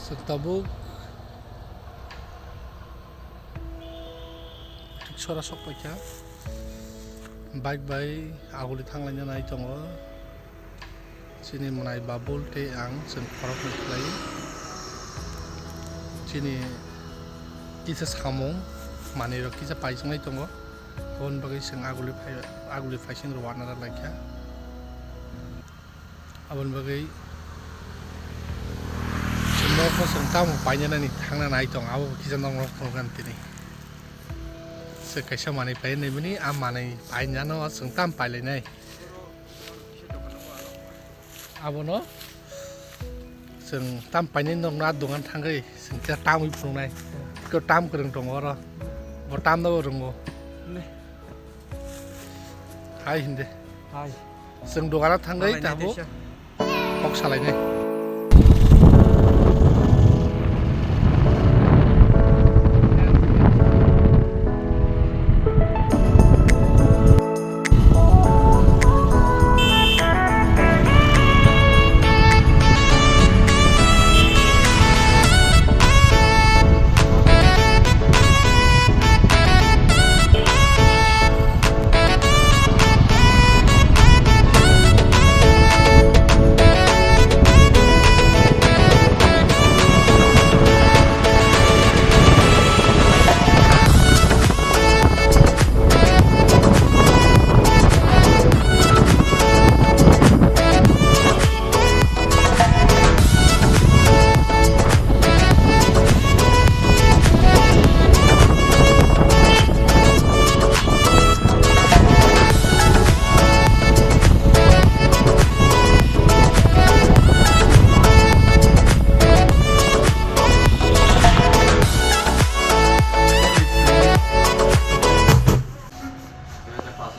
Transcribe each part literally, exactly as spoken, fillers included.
Tabuk thik sora sok paikha. Bike bai aguli thanglaina nai tongo. Chini mwnai Babul tei ang chwng khoroknwi khlai. Chini kisa samung manwi rok kisa paisongnai tongo. Aboni bagwi chwng aguli phai, aguli phaising rw uanara laikha. Aboni bagwi chwng nokno chwng tamo painani thangna nai tong, abo kisa nokno phunukgani tini. Se kaisa manwi painai bini, a manwi painano chwng tam pailainai. Abono chwng tam painani nokno a dogan thangwi chwng kisa tamwi phunuknai. Khe tam kwrwng tongo oro. Bo tamno bo rwngo. Ne. Hai hindi. Hai. Chwng dogano thangwi Malai tabuk naitesa. Kok salainai.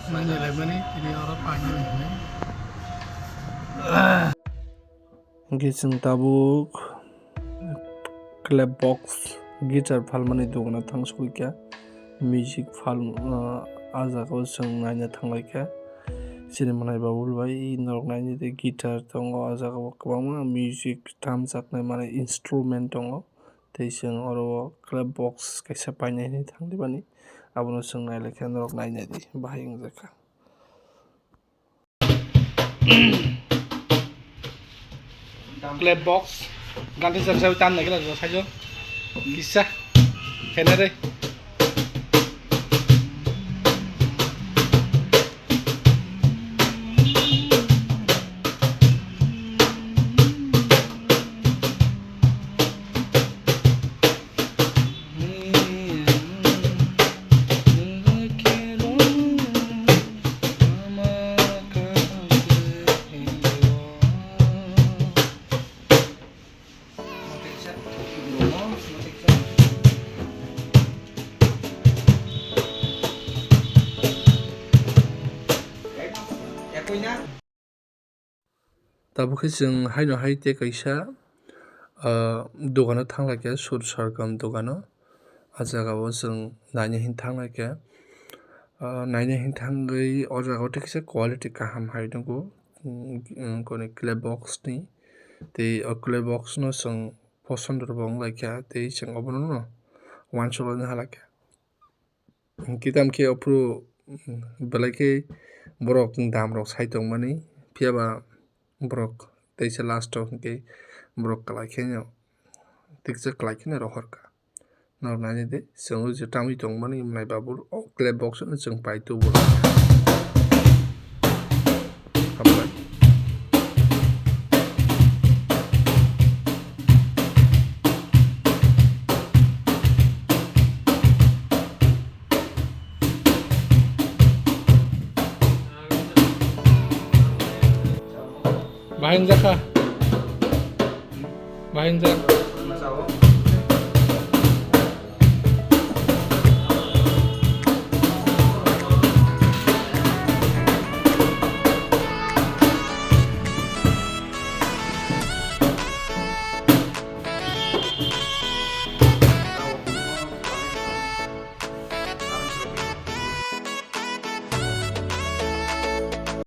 Nini laimani tini oro painani hinwi. Hwnkhe chwng tabuk Clapbox guitar phalmani dogano thang sogwi kha, music phal, ah, ah jagao chwng naina thanglaikha. Chini mwnai Babul bai norok nainai de guitar tongo, ah jagao kwbangma music tamjaknai manwi instrument tongo. Tei chwng oro o Clapbox kaisa painai hinwi thanglaimani, abono chwng nailaikha norok nainai di bahai wngjakha. Clapbox, ganti sari sari tan nai kena saijo. Kisa, kena re. Tabuk khe chwng haino hai tei kaisa, ah, dogano thanglaikha, Sur Sargam dogano. Ah jagao chwng naina hin thanglaikha. Ah, naina hin thangwi o jagao tei kaisa quality kaham hai nugo. Hmm, hmm, koni Clapbox ni. Tei o Clapbox no chwng poson rwbo wnglaikha. Tei chwng obono no uansukna halaikha. Hwnkhe tamo khe aphuru, mm, belai khe borok dam rok sai tongmani, phiya ba borok teisa last o hwnkhe borok kwlai khe no tiksa kwlai khe no rohor kha. Norok nainai de, chwng o je tamwi tongmani mwnai Babul o Clapbox no chwng pai tubu. Hambai. Bahai wngjakha. Bahai wngjakha.